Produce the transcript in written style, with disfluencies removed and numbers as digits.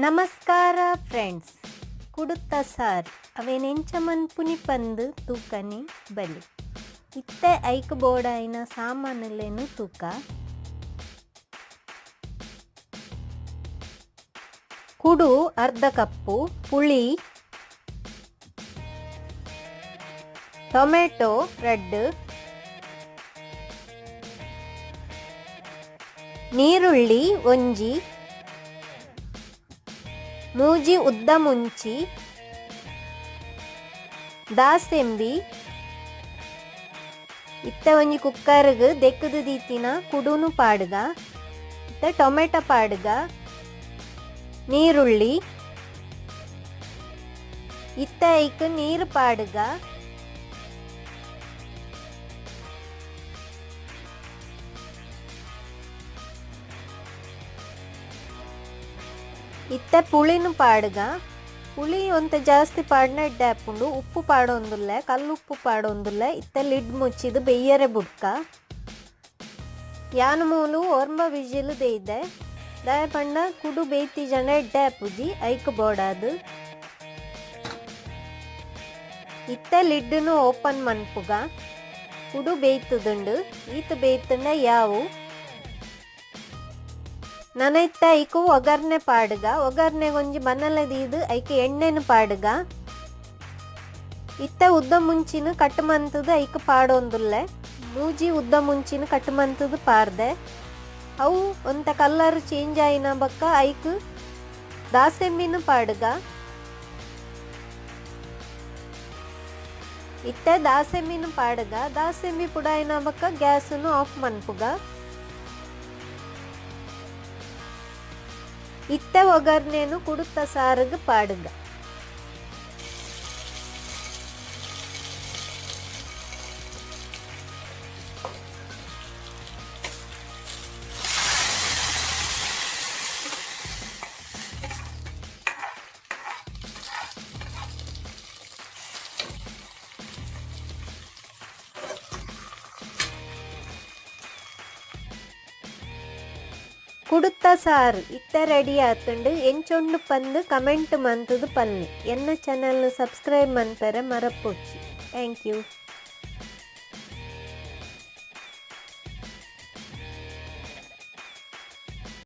ನಮಸ್ಕಾರ friends, ಕುಡುತ್ತ sir ಅವೆನೆಂಚ ಮನ್ಪುನಿ ಪಂದ್ ತೂಕನಿ ಬಲಿ. ಇತ್ತೆ ಐಕ್ ಬೋಡಾಯಿನ ಸಾಮಾನುಲೆನ್ ತೂಕ. ಕುಡು ಅರ್ಧ ಕಪ್ಪು, ಪುಳಿ, ಟೊಮೆಟೊ 2, ನೀರುಳ್ಳಿ 1, ಮೂಜಿ ಉದ್ದ ಮುಂಚಿ, ದಾಸೆಂಬಿ. ಇತ್ತೆ ಒಂಜಿ ಕುಕ್ಕರ್ಗ್ ದೆಕ್ಕುದು ದೀತಿನ ಕುಡುನು ಪಾಡುಗ, ಇತ್ತೆ ಟೊಮೆಟೊ ಪಾಡುಗ, ನೀರುಳ್ಳಿ, ಇತ್ತೆ ಐಕ್ ನೀರು ಪಾಡುಗ. ಇತ್ತೆ ಪುಳಿನು ಪಾಡುಗ. ಪುಳಿ ಒಂತೆ ಜಾಸ್ತಿ ಪಾಡ್ನ ಎಡ್ಡೆ ಆಪುಂಡು. ಉಪ್ಪು ಪಾಡೊಂದುಲ್ಲೆ, ಕಲ್ಲುಪ್ಪು ಪಾಡೊಂದುಲ್ಲೆ. ಇತ್ತೆ ಲಿಡ್ ಮುಚ್ಚಿದ್ ಬೆಯ್ಯರೆ ಬುಡ್ಕ. ಯಾನ್ ಮೂಲು ಒರ್ಂಬ ವಿಜಿಲ್ ದೇಯ್ದೆ. ದಾಯೆ ಪಂಡ ಕುಡು ಬೇಯ್ತಿ ಜನ ಎಡ್ಡೆ ಆಪುಜಿ, ಐಕ್ ಬೋಡಾದ್. ಇತ್ತೆ ಲಿಡ್ನು ಓಪನ್ ಮನ್ಪುಗ. ಕುಡು ಬೇಯ್ತುದುಂಡು. ಈತ್ ಬೇಯ್ತುಂಡ ಯಾವು. ನನ ಇತ್ತೆ ಐಕ್ ಒಗ್ಗರ್ಣೆ ಪಾಡುಗ. ಒಗ್ಗರ್ಣೆಗ್ ಒಂಜಿ ಬನಲೆ ದೀದ್ ಐಕ್ ಎಣ್ಣೆನ್ ಪಾಡುಗ. ಇತ್ತೆ ಉದ್ದ ಮುಂಚಿನ ಕಟ್ ಮಂತುದು ಐಕ್ ಪಾಡೊಂದುಲ್ಲೆ. ಮೂಜಿ ಉದ್ದ ಮುಂಚಿನ ಕಟ್ ಮಂತುದು ಪಾರ್ದೆ. ಅವು ಒಂತೆ ಕಲರ್ ಚೇಂಜ್ ಆಯಿನ ಬೊಕ್ಕ ಐಕ್ ದಾಸೆಂಬಿನ ಪಾಡುಗ. ಇತ್ತೆ ದಾಸೆಂಬಿನ ಪಾಡುಗ. ದಾಸೆಂಬಿ ಪುಡಾಯಿನ ಬೊಕ್ಕ ಗ್ಯಾಸ್ನು ಆಫ್ ಮನ್ಪುಗ. ಇತ್ತೆ ಒಗ್ಗರ್ಣೆನು ಕುಡುತ್ತ ಸಾರುಗ್ ಪಾಡುಗ. ಕುಡುತ್ತ ಸಾರು ಇತ್ತೆ ರೆಡಿ ಆತುಂಡು. ಎಂಚೊಂಡು ಪಂದ್ ಕಮೆಂಟ್ ಮಂತುದು ಪನ್ಲೆ. ಎನ್ನ ಚಾನೆಲ್ ಸಬ್ಸ್ಕ್ರೈಬ್ ಮನ್ಪೆರೆ ಮರಪೊಚ್ಚಿ. Thank you.